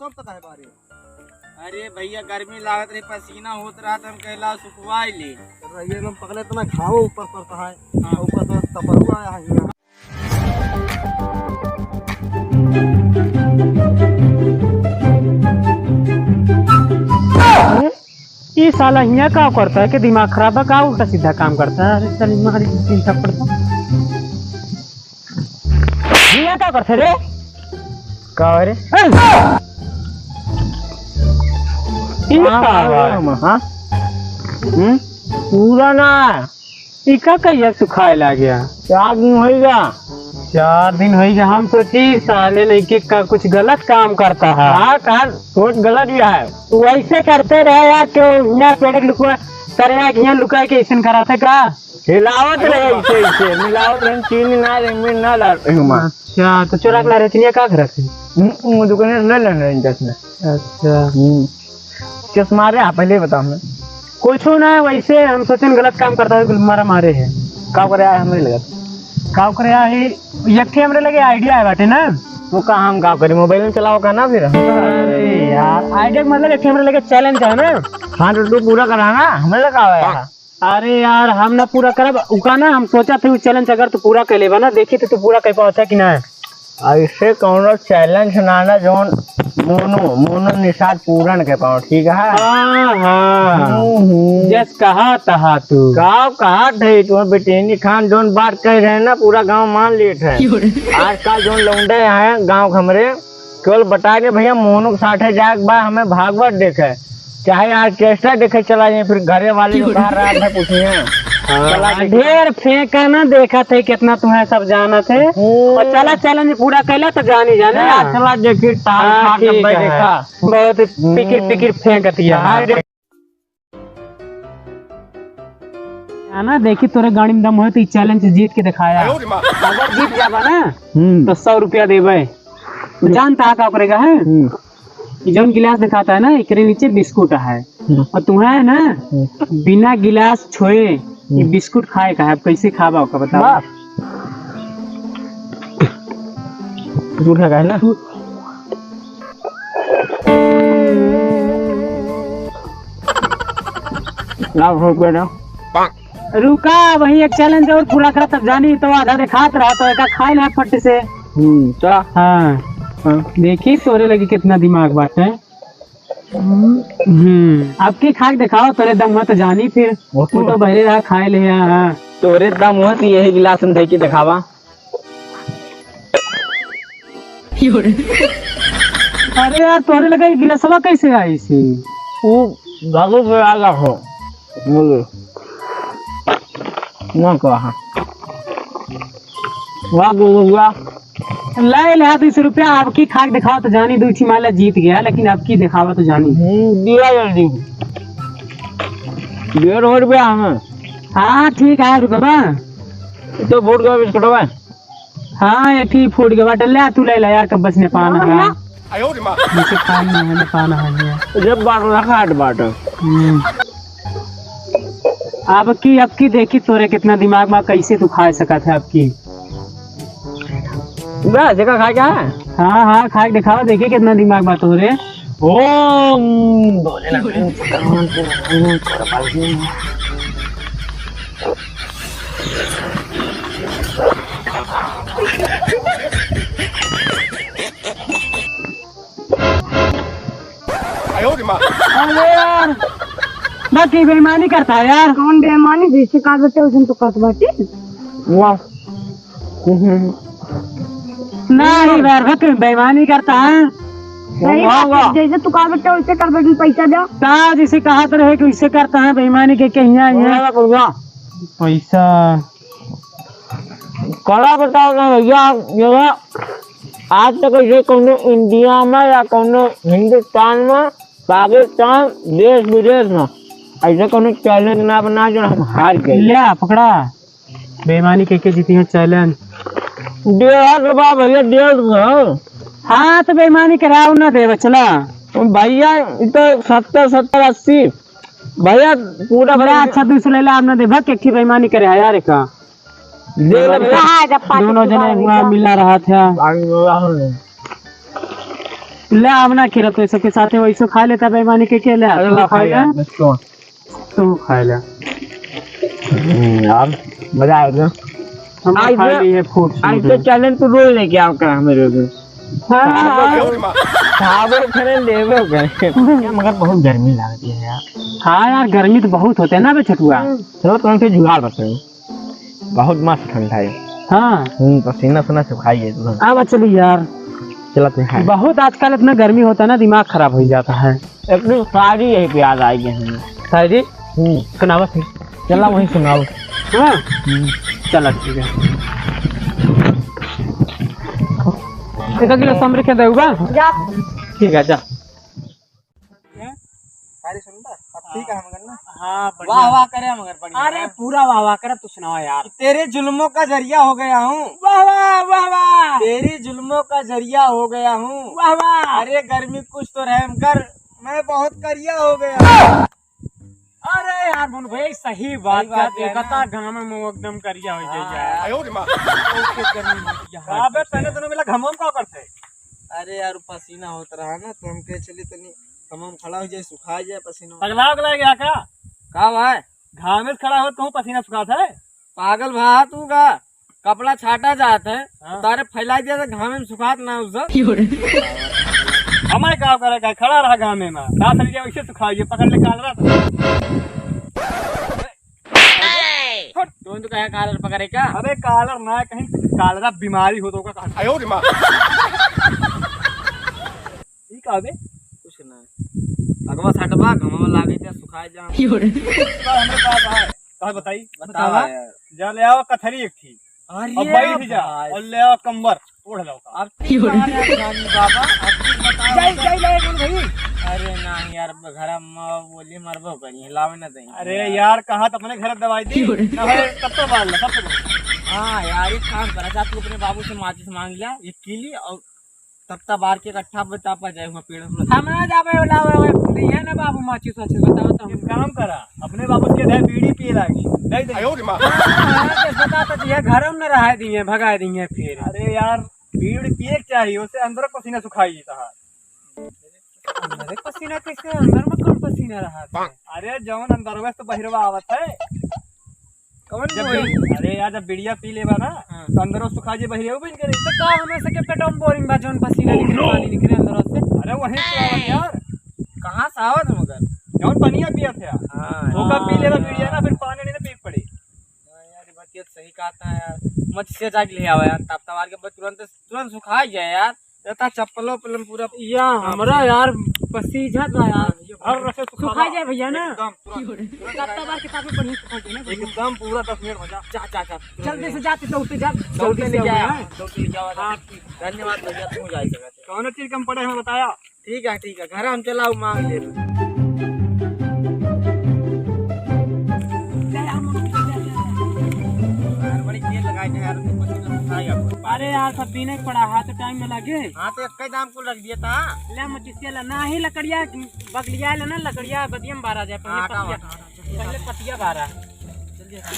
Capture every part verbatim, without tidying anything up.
तब तक है बारे। अरे भैया, गर्मी लागत रही, पसीना होत रहा, तो हम कहला सुखवाई ले। रहिए में पकड़े इतना घाव ऊपर पड़ता है, हाँ। ऊपर से तपरुआ आया है यहाँ। ई साला हियाँ का करता है? के दिमाग खराब है का? उल्टा सीधा काम करता है। अरे चल, मारी तीन थप्पड़ तो। हियाँ का करता है रे? का रे? ई का बा? हाँ? हम्म? पूरा ना। ई का कहिया सुखाए लाग गया? चार दिन होइगा। चार दिन होइगा। हम सोची साले लइके का कुछ गलत काम करता है। हाँ, का सोच गलत भी है। तू ऐसे करते रहे यार, क्यों ना पेड़ लुकवा करे, यहाँ लुका के ऐसे कराते का? हिलावत रहे ऐसे, ऐसे, मिलावत रहे, चीनी ना रहे, मिर्च ना डाल रहे हूँ, माँ। अच्छा, तो चोरा के ला रहे, चीनी का घर से? हम्म, वो दुकान से ले लेने रहे, चश्मे। अच्छा। हम्म। चश्मा रे, आप पहले ही बताओ हमें। कुछ ना, वैसे हम सोचन गलत काम करता है, मारा मारे है। का करे आए हमें लगा? का करे आए, एक ठे हमरे लगे idea है बाटे ना। वो का हम का करी, mobile में चलाओ का ना फिर? अरे यार, idea के मतलब एक ठे हमरे लगे challenge है ना। हाँ, तो तू पूरा करा ना, हमें लगा है। अरे यार, हम ना पूरा करब, उका ना हम सोचा थे, उ challenge अगर तू पूरा कर लेबा ना, देखी तो तू पूरा कर पावत है कि ना। ऐसे कौनो challenge ना ना, जौन मोनो, मोनो निषाद पूरन के पाओ, ठीक है? हाँ, हाँ। हम्म, हम्म। जस कहा तहा तू। का कहा थे, तुम्हें बेटेनी खान जौन बात कह रहे हैं ना, पूरा गांव मान लेत है। क्यों रे? आजकल जौन लौंडे हैं गांव के हमरे, केवल बता दे भैया, मोनू के साथे जाए के बा, हमें भागवत देखे, चाहे orchestra देखे चला जाए, फिर घरे वाले जो बाहर रात में पूछे हैं। हाँ, चला देखे। ढेर फेंका ना, देखा थे कितना तुम्हें सब जाना थे। हम्म। और चला challenge पूरा कैला तो जानी जाने। हाँ, यार। चला देखी, ताल हाँ, खा के ठीक भाई है। देखा। बहुत पिकिर हम्म। पिकिर फेंकत है। हाँ, देख। आना देखी तोरे गाड़ी में दम होए तो ई challenge जीत के दिखाया। अगर जीत जाबा ना, हम्म। तो सौ रुपया देबे। हम्म। जानता है का करेगा है? हम्म। ई जौन गिलास दिखाता है ना, एकरे नीचे बिस्कुट है। हम्म। और तुम्हें है ना, हम्म। बिना गिलास छोए ई हम्म। बिस्कुट खाए का है। अब कैसे खाबा ओका बताओ? वाह। बिस्कुट खा का है ना? लाओ, हो गया ना? रुका, वही एक challenge और पूरा करा, तब जानी तो आधा दिखात रहा, तो एका खाए ना फट से। हम्म, चला। हाँ। हाँ। देखी, तोरे लगे कितना दिमाग बाटे। हम्म, अब की खा के दिखाओ, तोरे दम में तो जानी फिर। वो तो वो तो बहरे रहा, खाए ले, हाँ, हाँ। तोरे दम हो तो यही गिलास में धइ के दिखावा। अरे यार, तोरे लगे ई गिलासवा कैसे आई सी? वो भागो पे आ रहा हो। बोलो। ना कहा। वाह, बोलो, वाह। ला, ला, बीस रुपया, अब की खा के दिखावा तो जानी, दू ठी माला जीत गया, लेकिन अब की दिखावा तो जानी। हम्म, दिया जल्दी। डेढ़ सौ रुपया हमें। हाँ, ठीक है, रुकबा। तो फूट गवा बिस्कुटवा। हाँ, ये ठीक फूट गवा बाटे, ले तू ले ला यार, कब बचने पाना है। जैसे पाना है, ना पाना है ये। जब बाटला खाट बाटो। हम्म। अब की, अब की देखी तोरे कितना दिमाग में, कैसे तू खा सकत है अब की। बस, देखा खा क्या है? हाँ, हाँ, खा के दिखावा, देखी कितना दिमाग बा तोरे। ओम भोलेनाथ। अरे यार, बाकी बेईमानी करता है यार। कौन बेईमानी? जैसे कहा बेटे, उसे तो करत बाटे। वाह। नहीं यार, बक बेईमानी करता है। नहीं, वाह, वाह। जैसे तू कहा बेटे, वैसे कर बेटे, पैसा दे। का जैसे कहा तो रहे कि वैसे करता है, बेईमानी के कहीं आई है। वाह, वाह। पैसा। कड़ा बताओ ना भैया, ये आज तक ऐसे कौनो इंडिया में या कौनो हिंदुस्तान में, पाकिस्तान, देश विदेश में ऐसे कौनो challenge ना बना जो हम हार गए। ले आ, पकड़ा। बेईमानी के के जीती है challenge। डेढ़ सौ बा भैया, डेढ़ सौ। हाँ, तो बेईमानी कराओ ना देवे, चला। भैया, ये तो सत्तर, सत्तर, अस्सी। भैया, पूरा भैया, भैया। अच्छा, दू सौ ले ला, आप ना देबा, के की बेईमानी करे है यार का? दे दे भैया। हाँ, जब पार्टी दोनों जने चुकाओगे हुआ क्या? मिला रहा था। पानी में रहा हूँ। ले, हम ना खेलत, तो सबके साथे वैसे खा लेता बेईमानी के, के ले, अरे तू ला खा खा ले। यार, let's go। तू खा ले। हम्म, यार, मजा आ गया। हम आज खा तो, लिए फूट आज फूट। तो challenge तो रोज लेके आओ करा मेरे को। हाँ, हाँ। खाबो करे, लेबो करे। मगर बहुत गर्मी लगती है यार। हाँ यार, गर्मी तो बहुत होते है ना बे छोटुआ। चलो, तुमसे जुगाड़ बताओ। बहुत मस्त ठंडा है। हाँ। हम्म, पसीना उसीना सुखाई है तुरंत। अब चली यार। चला तुम खाए। बहुत आजकल इतना गर्मी होता है ना, दिमाग खराब हो जाता है। एक दिन शायरी यही पे याद आ गई हमें। शायरी? हम्म। सुनावा फिर। चला वही सुनाओ। हाँ? हम्म। चला ठीक है। एक किलो समरी के देबा? जा। ठीक है, जा। हैं? अरे सुन बा, अब ठीक है, हम करना। हाँ, बढ़िया। वाह वाह करे, हम कर बढ़िया। अरे पूरा वाह वाह करे, तू सुनावा यार। तेरे जुल्मों का जरिया हो गया हूँ। वाह वाह, वाह वाह। तेरे जुल्मों का जरिया हो गया हूँ। वाह वाह। अरे गर्मी कुछ तो रहम कर, मैं बहुत करिया हो गया। अरे यार मोनू भैया, सही बात सही बात है, देखा ना? था घाम में वो एकदम करिया हो जाइए। हाँ। आयो रे माँ। ओके, गर्मी मत किया। अबे तने दोनों मिला घाम में का करते? अरे यार, पसीना होत रहा ना, तो हम कहे चली तनी हम, हम खड़ा हो जाए, सुखा जाए पसीना। पगला उगला गया का? का भाई? घाम में खड़ा हो, तू पसीना सुखात है? पागल भा तू का? कपड़ा छाटा जात है, हाँ। तारे फैला दिया तो घाम में सुखात ना उस। हमारे का करे का? खड़ा रहा घाम में, का सर ये वैसे सुखा, ये पकड़ ले कालरा तो। छोड़, तू तो कहे कालर पकड़े का? अबे कालर ना, कहीं कालरा बीमारी हो तो का कहा? आयो रे माँ। ई का बे? कुछ ना। अगवा सटवा, घमवा लागे ते सुखाए जा। हमरे पास है। कहा बताई? बतावा बतावा। यार। जा ले आओ कथरी एक थी। अरे और बैठ जा भाई। और ले आओ कंबर, ओढ़ लो का। अब की बात है जानी बाबा, अब की बताओ। जाई, जाई, जाई, बोल भाई। अरे ना यार, घर में बोली मरबो करी, लावे ना देंगे अरे यार। यार, कहा तो अपने घर दवाई दी। ना भाई, तब तो बाल, तब तो बाल। हाँ यार, एक काम करा, जा तू अपने बाबू से माचिस मांग लिया, एक कीली और तब तक बार के इकट्ठा बतापा जाए हुआ पेड़ पर। हम ना जाबे वाला, वाला, वाला, नहीं है ना बाबू, माचिस वाचिस बताओ तो हम। एक काम करा, अपने बाबू के दे बीड़ी पिए लागी, दे दे। आयो रे माँ। हाँ, हाँ, तो बता तो दिए, घर में न रहा दिए, भगा दिए फिर। अरे यार, बीड़ी पिए के चाहिए, उससे अंदर पसीना सुखाई तहार। अंदर पसीना कैसे? अंदर में कौन पसीना रहा था? अरे जौन अंदर में तो बहिरवा आवत है। कौन जब बोली? बीड़ी, अरे यार, जब बीड़िया पी लेबा ना, हाँ। तो अंदरो सुखा जे बहिरे हो बन करे। तो का हमें सके पेटों में बोरिंग बा, जौन पसीना निकले, पानी निकले अंदरो से? अरे वहीं से आवत यार। कहाँ से आवत है मगर? जौन पनिया पियत है। हाँ। ओका पी लेबा बीड़िया ना, फिर पानी नहीं ना पी पड़े। हाँ यार, ये बात ये सही कहता है यार। मत से जाके ले आवा यार, तब तब आके बस तुरंत, तुरंत सुखा जाए यार। रहता चप्पलो पलन पूरा। या हमरा यार पसीजत बा यार। हर रसे सुखा सुखा जाए भैया ना। एकदम पूरा। किताब तो बार किताब में पढ़ी सुखा जाए ना भैया। एकदम पूरा दस मिनट हो जा। जा, जा, जा। जल्दी से जा, तू दौड़ते जा, दौड़ते जल्दी से ले आओ जाए, ना। दौड़ते ले जाओ। हाँ, ठीक। धन्यवाद भैया, तू जा सकते। कौन चीज कम पड़े हैं बताया? ठीक है, ठीक है, घर हम चलाओ मांग ले। यार, बड़ी देर लगाए थे यार, पसीना सुखाए अब। अरे यार, सब दिन एक पड़ा हाथ टाइम में लगे। हाँ, तो एक ही दाम को रख दिया था। ले, मचिसिया ला, ना ही लकड़िया, बगलिया ले ना, लकड़िया बदियम बारा जाए, पहले हाँ, पतिया, हटा, हटा, हटा, पहले पतिया बारा। जल्दी हटा।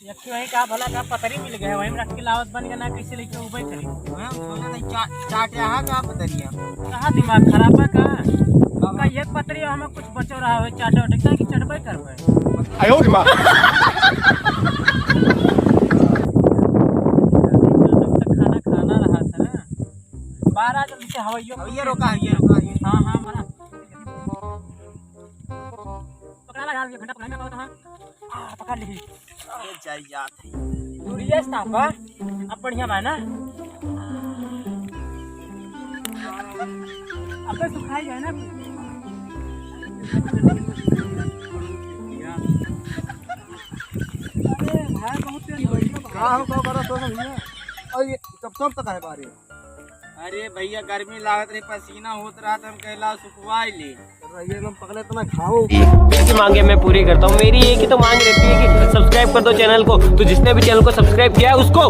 एक ठो वहीं का भला का पतरी मिल गया, वहीं में रख के लावत बन गया ना, कैसे लेके उबे करी। हाँ, सोचा था चा-, चाट रहा का पतरिया। कहाँ दिमाग खराब है का? बाबा। का ये पतरी हमें कुछ बचो रहा है, चाटे वाटे, काहे कि चटबे करबे। आयो रे माँ। जब तक खाना खाना रहा था ना, बाहर आ जल्दी से, हवाइयों अब ये रोका, ये रोका, ये। हाँ, हाँ, बना। पकड़ा लगा, ये घंटा पकड़ने का होता है। आ, पकड़ ली। अरे, जाई जात है। दूरिया से तापा, अब बढ़िया बा ना? अब तो सुखाई जाए ना। अरे, भाई, बहुत तेज बढ़िया बा। का हो, का करा, तो भैया? और ये तब, तब तक है बारे। अरे भैया, गर्मी लागत रही, पसीना होत रहा, तो हम कहला सुखवाई ले। रहिए, हम पकड़े इतना खाओ। एक ही मांगे मैं पूरी करता हूँ, मेरी एक ही तो मांग रहती है कि subscribe कर दो channel को। तो जिसने भी channel को subscribe किया है उसको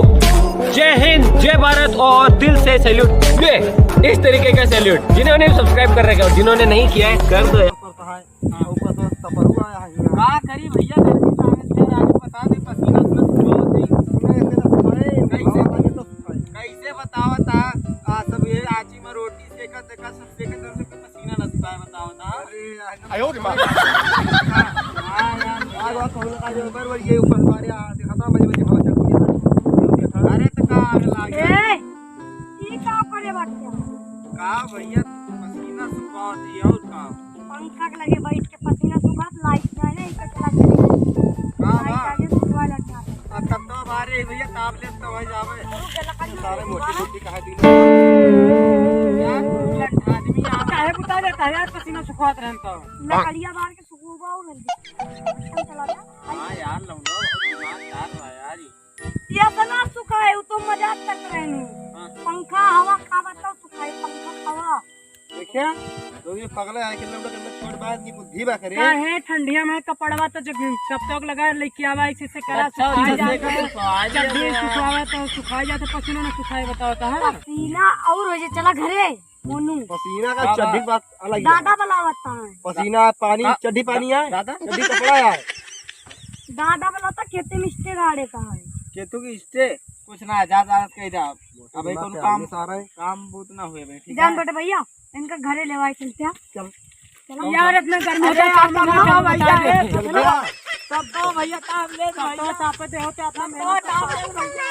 जय हिंद, जय भारत और दिल से salute। ये इस तरीके का salute, जिन्होंने subscribe कर रखा है और जिन्होंने नहीं किया है कर दो। ऊपर तो है, हाँ, ऊपर तो तपरुआ है यहाँ। का करी भैया, गर्मी लागत है, राजू बता दे, पसीना उतना सुखावत नहीं। सुने, इतने तो सुखाए, कैसे? हवा पानी तो सुखाए। कैसे बता? बतावत है, आ, सब ये आँची में रोटी सेकत, सेकत, सब सेकत, सब सेकत, पसीना न सुखाए, बतावत है। अरे यार, आयो रे माँ। हाँ यार, आग वाग कहूँ लगा दे, ऊपर, ऊपर ये ऊपर से मारे, आ, देखा था, मजे मजे हवा चल रही है। अरे तो का आग लागे? ए, ई का करे बाटे? का भैया, पसीना सुखावत है और का? पंखा के लगे बैठ के पसीना सुखात, लाइट ना है, इनका चला के का लाइट बा? आगे सुखवा लग जाता। आ, तब तो बाहर रे भैया, ताप ले तो वही जावे। रुक जा, लकड़ी सारे मोटी मोटी कहा दी। यार, उलट आदमी आ काहे बुता देता है यार, पसीना सुखात रहन तो। लकड़िया बाहर के सुखवा और जल्दी। चला जा। हाँ यार, लौंडा बहुत दिमागदार बा यार ई। ये तो ना सुखाए, वो तो मजाक करत रहनु। हाँ। पंखा हवा खावा तो सुखाए, पंखा हवा। देखिया, तो ये पगला है कि लौंडा के अंदर छोट बात की बुद्धि बा करे। काहे ठंडिया में कपड़वा तो जब तब तक लगा लेके आवा, इसी से करा अच्छा, सुखाए अच्छा, जाता है। सुखाए चड्डी जाता है। सुखावा तो सुखाए जाता, पसीना ना सुखाए, बताओ तो, हाँ? पसीना और हो जाए, चला घरे, मोनू। पसीना का बाबा। चड्डी की बात अलग है। दादा बुलावत है। पसीना पानी, दा-, चड्डी पानी दा-, है, दादा? चड्डी कपड़ा है। दादा बोला था खेते में स्टे गाड़े का है। केतु की स्टे? कुछ ना, जा, जा, कह जा। अबे कौन काम, काम बहुत ना हुए बे, ठीक जान है? बेटे भैया, इनका घरे लेवाए चलते हैं। चल। चलो। यार, इतना गर्मी अरे, होता है, आप काम ना बताओ बताओ भैया, भैया। ए, चल गया। तब तो भैया, ताप ले तब तो भैया। तापते होते अपना तब तो मेहनत ताप ले भैया।